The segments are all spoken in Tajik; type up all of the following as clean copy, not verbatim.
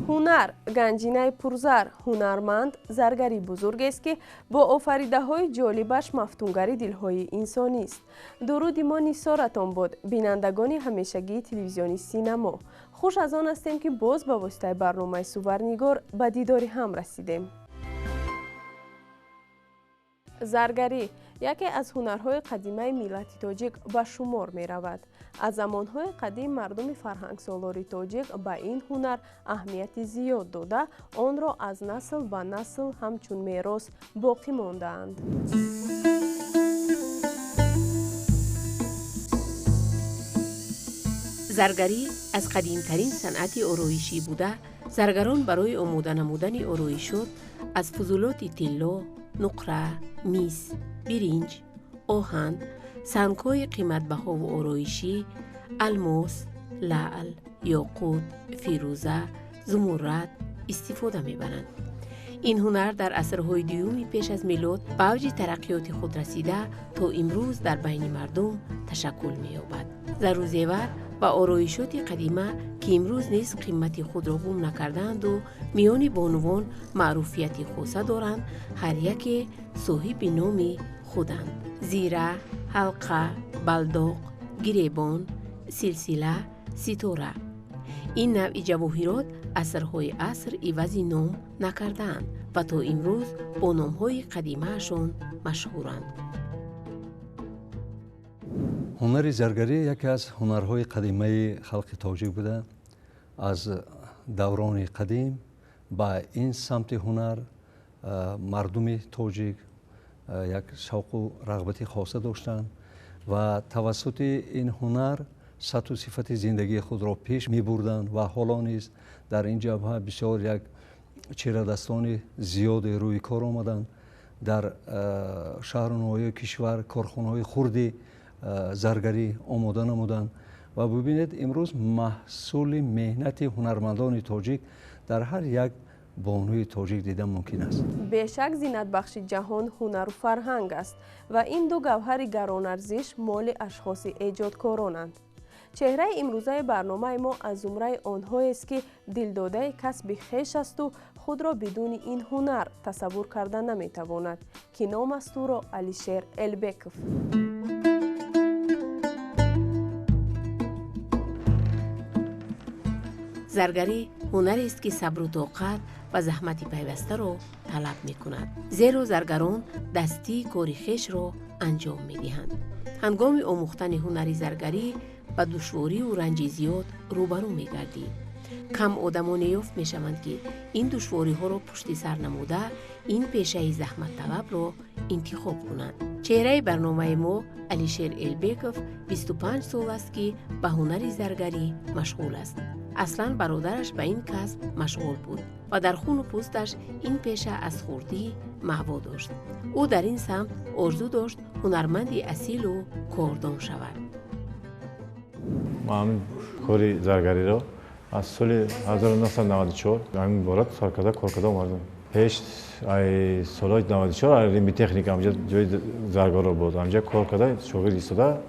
Ҳунар ганҷинаи пурзар, ҳунарманд заргари бузургест, ки бо офаридаҳои ҷолибаш мафтунгари дилҳои инсонист. Дуруди мо нисоратон буд, бинандагони ҳамешагии телевизиони Синамо. Хуш аз он ҳастем, ки боз ба воситаи барномаи Суварнигор ба дидори ҳам расидем. Заргарӣ яке аз ҳунарҳои қадимаи миллати тоҷик ба шумор меравад. Аз замонҳои қадим мардуми фарҳангсолори тоҷик ба ин ҳунар аҳамияти зиёд дода, онро аз насл ба насл ҳамчун мерос боқӣ мондаанд. Заргарӣ аз қадимтарин санъати ороишӣ буда, заргарон барои омода намудани ороишот аз фузулоти тилло, нуқра, мис, биринҷ, оҳан, сангҳои қиматбаҳову ороишӣ, алмос, лаъл, ёқут, фирӯза, зумуррад истифода мебаранд. Ин ҳунар дар асрҳои дуюми пеш аз милод ба авҷи тараққиёти худ расида, то имрӯз дар байни мардум ташаккул меёбад. Зару зевар ва ороишоти қадима, ки имрӯз низ қимати худро гум накардаанду миёни бонувон маъруфияти хоса доранд, ҳар яке соҳиби номи худанд: зира, ҳалқа, балдоқ, гиребон, силсила, ситора. Ин навъи ҷавоҳирот асрҳои аср ивази ном накардаанд ва то имрӯз бо номҳои қадимаашон машҳуранд. Ҳунари заргарӣ яке аз ҳунарҳои қадимаи халқи тоҷик буда. Аз даврони қадим ба ин самти ҳунар мардуми тоҷик як шавқу рағбати хоса доштанд ва тавассути ин ҳунар сатҳу сифати зиндагии худро пеш мебурданд ва ҳоло низ дар ин ҷабҳа бисёр як чирадастони зиёде рӯи кор омаданд. Дар шаҳру ноҳияи кишвар корхонаҳои хурди заргарӣ омода намуданд ва бибинед, имрӯз маҳсули меҳнати ҳунармандони тоҷик дар ҳар як бонуи тоҷик дида мумкин аст. Бешак, зинатбахши ҷаҳон ҳунару фарҳанг аст ва ин ду гавҳари гаронарзиш моли ашхоси эҷодкоронанд. Чеҳраи имрӯзаи барномаи мо аз зумраи онҳоест, ки дилдодаи касби хеш асту худро бидуни ин ҳунар тасаввур карда наметавонад, ки ном аст ӯро Алишер Элбеков. Заргарӣ ҳунарест, ки сабру тоқат ва заҳмати пайвастаро талаб мекунад, зеро заргарон дастии кори хешро анҷом медиҳанд. Ҳангоми омӯхтани ҳунари заргарӣ ба душворию ранҷи зиёд рӯбарӯ мегардӣ. Кам одамоне ёфт мешаванд, ки ин душвориҳоро пушти сар намуда, ин пешаи заҳматталабро интихоб кунанд. Чеҳраи барномаи мо Алишер Элбеков 25 сол аст, ки ба ҳунари заргарӣ машғул аст. Аслан бародараш ба ин касб машғул буд ва дар хуну пӯсташ ин пеша аз хурдӣ маъво дошт. Ӯ дар ин самт орзу дошт ҳунарманди асилу кордон шавад. Ман кори заргариро аз соли 1994 ҳамин бора сар карда кор карда омадам. Пеш ай солҳои 94 римбитехника ҳамҷа ҷои заргаро буд, ҳамҷа кор карда, шогирд истода,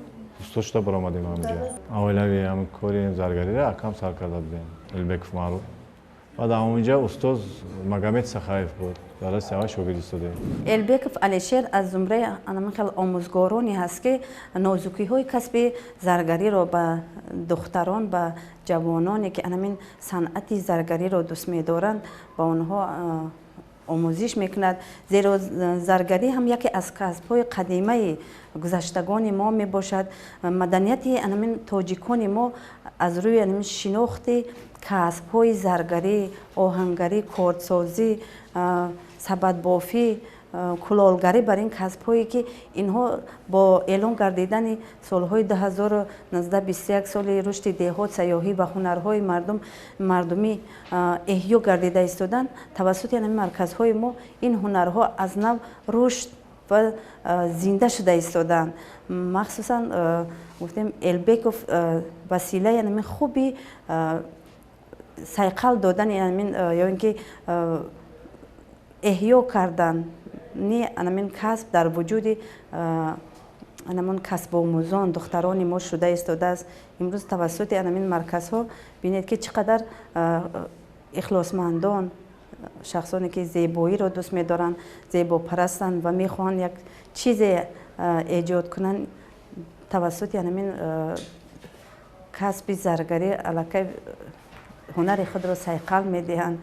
устод шуда баромадем ҳамҷа. Аввалави ҳамин кори заргариро акам сар карда будем, Элбеков маъруф. Баъд ҳамонҷа устоз Магомед Сахаев буд, дар дасти аввал шогирд истодем. Элбеков Алишер аз зумраи ҳамин хел омӯзгороне ҳаст, ки нозукиҳои касби заргариро ба духтарон, ба ҷавононе, ки ҳамин санъати заргариро дӯст медоранд, ба онҳо омӯзиш мекунад. Зеро заргарӣ ҳам яке аз касбҳои қадимаи гузаштагони мо мебошад. Маданияти ҳамин тоҷикони мо аз рӯи ҳамин шинохти касбҳои заргарӣ, оҳангарӣ, кордсозӣ, сабадбофӣ кулолгарӣ, бар ин касбҳое ки инҳо бо эълон гардидани солҳои 2019-21 соли рушди деҳот, сайёҳӣ ва ҳунарҳои мардумӣ эҳё гардида истоданд, тавассути ҳамин марказҳои мо ин ҳунарҳо аз нав рушд ва зинда шуда истодаанд. Махсусан гуфтем, Элбеков василаи ҳамин хуби сайқал додани ҳамин ё ин ки эҳё кардани ҳамин касб дар вуҷуди ҳамон касбомӯзон, духтарони мо шуда истодааст. Имрӯз тавассути ҳамин марказҳо бинед, ки чӣ қадар ихлосмандон, шахсоне ки зебоиро дӯст медоранд, зебопарастанд ва мехоҳанд як чизе эҷод кунанд, тавассути ҳамин касби заргарӣ аллакай ҳунари худро сайқал медиҳанд.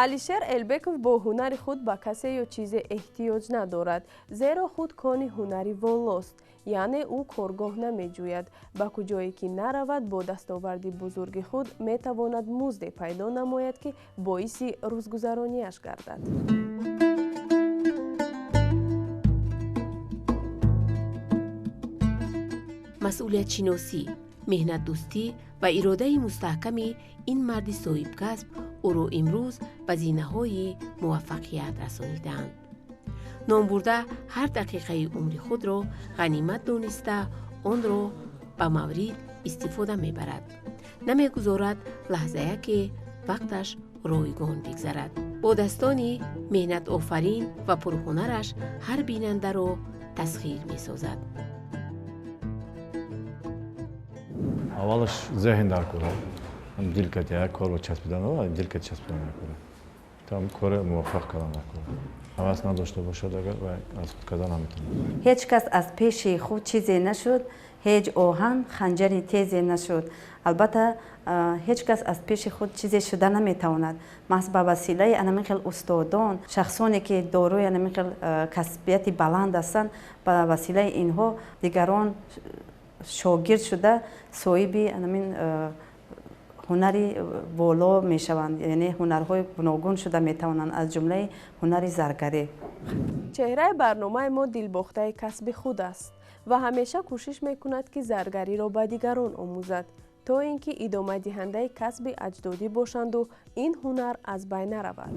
Алишер Элбеков бо ҳунари худ ба касе ё чизе эҳтиёҷ надорад, зеро худ кони ҳунари волост, яъне ӯ коргоҳ намеҷӯяд. Ба куҷое ки наравад, бо дастоварди бузурги худ метавонад музде пайдо намояд, ки боиси рӯзгузаронияш гардад. Масъулиятшиносӣ, меҳнатдӯстӣ ва иродаи мустаҳками ин марди соҳибкасб ӯро имрӯз ба зинаҳои муваффақият расонидаанд. Номбурда ҳар дақиқаи умри худро ғанимат дониста, онро ба маврид истифода мебарад. Намегузорад лаҳзаяке вақташ ройгон бигзарад. Бо дастони меҳнатофарин ва пурҳунараш ҳар бинандаро тасхир месозад. Аввалаш зеҳн дар кора, дил кати як корро часпидан, дил кати часпидан дар кора, там кори муваффақ кардан дар кора. Ҳавас надошта бошад агар, ва аз худ кардан наметавонад. Ҳеҷ кас аз пеши худ чизе нашуд, ҳеҷ оҳан ханҷари тезе нашуд. Албатта, ҳеҷ кас аз пеши худ чизе шуда наметавонад. Маҳз ба василаи анамин хел устодон, шахсоне ки дорои анамин хел касбияти баланд ҳастанд, ба василаи инҳо дигарон шогирд шуда соҳиби анамин ҳунари воло мешаванд, яъне ҳунарҳои гуногун шуда метавонанд, аз ҷумлаи ҳунари заргарӣ. Чеҳраи барномаи мо дилбохтаи касби худ аст ва ҳамеша кӯшиш мекунад, ки заргариро ба дигарон омӯзад, то ин ки идомадиҳандаи касби аҷдодӣ бошанду ин ҳунар аз байн наравад.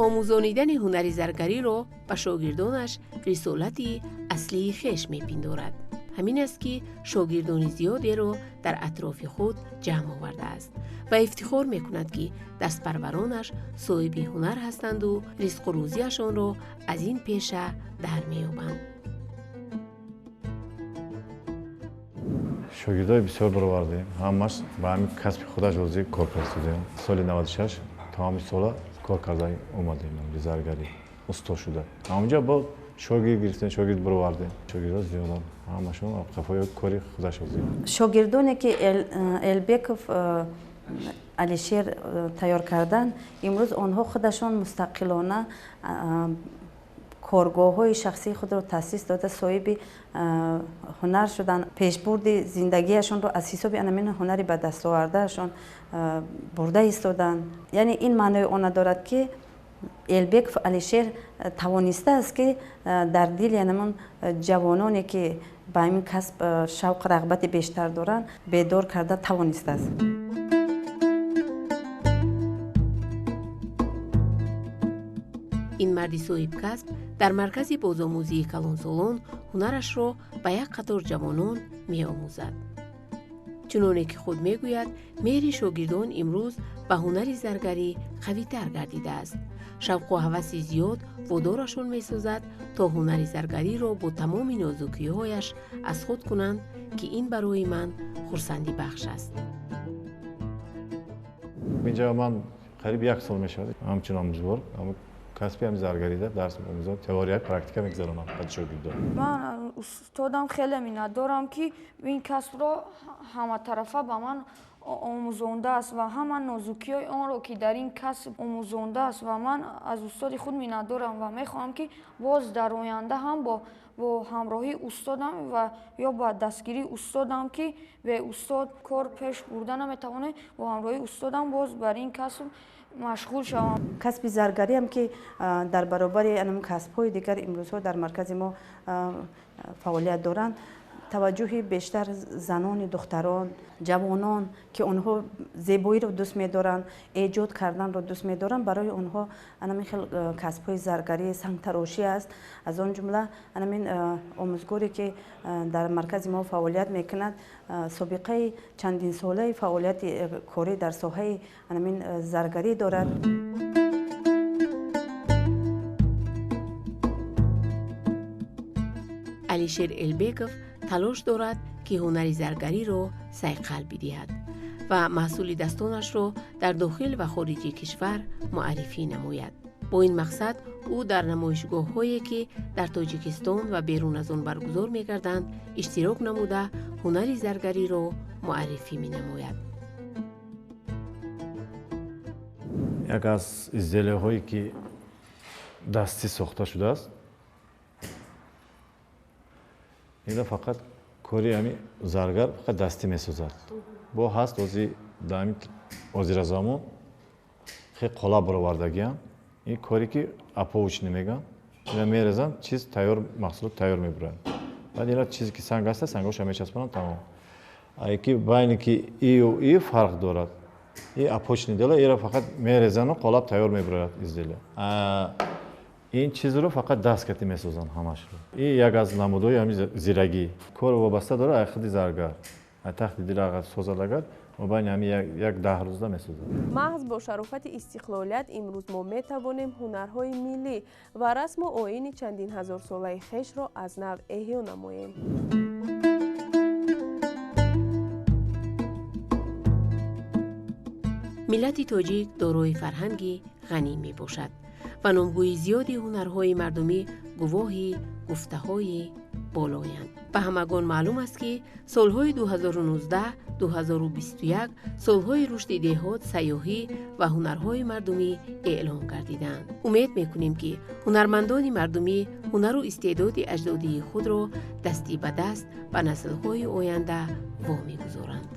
Омӯзонидани ҳунари заргариро ба шогирдонаш рисолати аслии хеш мепиндорад. ҳамин аст, ки шогирдони зиёдеро дар атрофи худ ҷамъ овардааст ва ифтихор мекунад, ки дастпарваронаш соҳиби ҳунар ҳастанду ризқу рӯзиашонро аз ин пеша дар меёбанд. Шогирдои бисёр баровардем, ҳамаш ба ҳамин касби худаш ҳозир кор карда. Соли 96 то ҳамин сола кор карда омадем, заргарӣ усто шуда. Ҳамонҷо бо шогирд гирифтем, шогирд баровардем. Шогирдо зиёданд, ҳамашон қафои кори худаш ҳозир. Шогирдоне ки Элбеков Алишер тайёр кардан, имрӯз онҳо худашон мустақилона коргоҳҳои шахсии худро таъсис дода, соҳиби ҳунар шуданд. Пешбурди зиндагиашонро аз ҳисоби анамин ҳунари ба даст овардаашон бурда истоданд. Яъне ин маънои она дорад, ки Элбеков Алишер тавонистааст, ки дар дили анамон ҷавононе, ки ба ҳамин касб шавқу рағбати бештар доранд, бедор карда тавонистааст. Ин марди соҳибкасб дар маркази бозомӯзии калонсолон ҳунарашро ба як қатор ҷавонон меомӯзад. Чуноне ки худ мегӯяд, меҳри шогирдон имрӯз ба ҳунари заргарӣ қавитар гардидааст. Шавқу ҳаваси зиёд водорашон месозад, то ҳунари заргариро бо тамоми нозукиҳояш аз худ кунанд, ки ин барои ман хурсандибахш аст. Инҷа ман қариб як сол мешавад ҳамчун омӯзгор касби ҳам заргарида дарс меомӯзам, теория, практика мегузаронам ба шогирдон. Ман устодам хеле миннатдорам, ки ин касбро ҳаматарафа ба ман омӯзондааст ва ҳама нозукиҳои онро, ки дар ин касб омӯзондааст, ва ман аз устоди худ миннатдорам ва мехоҳам, ки боз дар оянда ҳам бо ҳамроҳии устодам ва ё ба дастгирии устодам, ки бе устод кор пеш бурда наметавонем, бо ҳамроҳии устодам боз бар ин касб машғул шавам. Касби заргариам, ки дар баробари касбҳои дигар имрӯзҳо дар маркази мо фаъолият доранд, таваҷҷӯҳи бештар занони, духтарон, ҷавонон, ки онҳо зебоиро дӯст медоранд, эҷод карданро дӯст медоранд, барои онҳо анамин хел касбҳои заргарӣ, сангтарошӣ аст. Аз он ҷумла анамин омӯзгоре, ки дар маркази мо фаъолият мекунад, собиқаи чандинсолаи фаъолияти корӣ дар соҳаи анамин заргарӣ дорад. Алишер Элбеков талош дорад, ки ҳунари заргариро сайқал бидиҳад ва маҳсули дастонашро дар дохил ва хориҷи кишвар муаррифӣ намояд. Бо ин мақсад ӯ дар намоишгоҳҳое, ки дар Тоҷикистон ва берун аз он баргузор мегарданд, иштирок намуда, ҳунари заргариро муаррифӣ менамояд. Як аз изделияҳое, ки дастӣ сохта шудааст, ина фақат кори ҳами заргар фақат дастӣ месозад. Бо ҳаст ози дар озира замон хеле қолаб баровардагиам. Ин коре ки аповучни мегӯянд, ина мерезанд, чиз тайёр, маҳсулот тайёр мебуранд. Баъд ина чизе ки санг аста, сангоша мечаспонанд, тамом. Ки байни ки ию и фарқ дорад. И апочни дела, ира фақат мерезану қолаб тайёр мебурад изделия. Ин чизро фақат даст кати месозанд ҳамашро. И як аз намудҳои ҳамин зирагӣ. Кор вобаста дорад аз худи заргар. Аз тахти дил агар созад, агар мобайни ҳамин як 10 рӯзда месозад. Маҳз бо шарофати истиқлолият имрӯз мо метавонем ҳунарҳои миллӣ ва расму оини чандин ҳазорсолаи хешро аз нав эҳё намоем. Миллати тоҷик дорои фарҳанги ғанӣ мебошад ва номгӯи зиёди ҳунарҳои мардумӣ гувоҳи гуфтаҳои болоянд. Ба ҳамагон маълум аст, ки солҳои 2019-2021 солҳои рушди деҳот, сайёҳӣ ва ҳунарҳои мардумӣ эълон гардиданд. Умед мекунем, ки ҳунармандони мардумӣ ҳунару истеъдоди аҷдодии худро дастӣ ба даст ба наслҳои оянда вомегузоранд.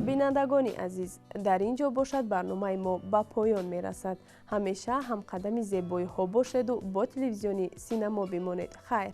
Бинандагони азиз, дар ин ҷо бошад барномаи мо ба поён мерасад. Ҳамеша ҳамқадами зебоиҳо бошеду бо телевизиони Синамо бимонед. Хайр.